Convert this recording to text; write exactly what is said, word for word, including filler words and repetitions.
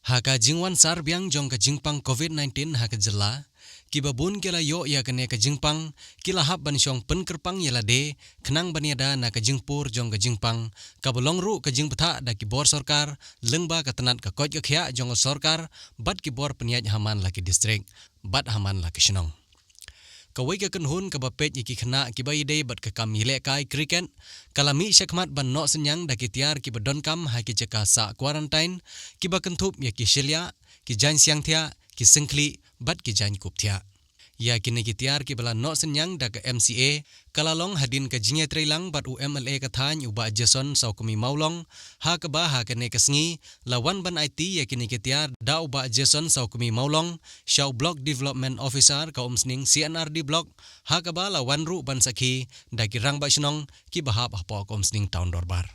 Ha ka jingwan sar biang jong ka jingpang COVID-19 ha ka jylla, kiba bun ki la ïoh ïa kane ka jingpang, ki la hap ban shong pynkyrpang ïa lade, khnang ban ïada na ka jingpur jong ka jingpang, kaba long ruh ka jingbthah da ki bor sorkar, lyngba ka tnat ka koit ka khiah jong ka sorkar, bad ki bor pynïaid ha man la ki distrik, bad ha man la ki shnong. Kawei ka kynhun kaba peit ïa ki khynnah kiba ïadei bad ka kam ïalehkai cricket, ka la mih shakhmat ban noh synñiang da ki tiar kiba donkam ha ki jaka sah quarantine, kiba kynthup ïa ki shylliah, ki jaiñ siang thiah, ki syngkhlieh, bad ki jaiñ kup thiah. Ïa kine ki tiar kiba la noh synñiang da ka M C A, ka la long hadien ka jingïatreilang bad u M L A ka thaiñ u Bah Jason Sawkmie Mawlong, ha kaba ha kane ka sngi, la wan ban aiti ïa kine ki tiar da u Bah Jason Sawkmie Mawlong, sha u Block Development Officer ka Umsning C and R D Block, ha kaba la wan ruh ban sakhi da ki rangbah shnong kiba hap hapoh ka Umsning Town Dorbar.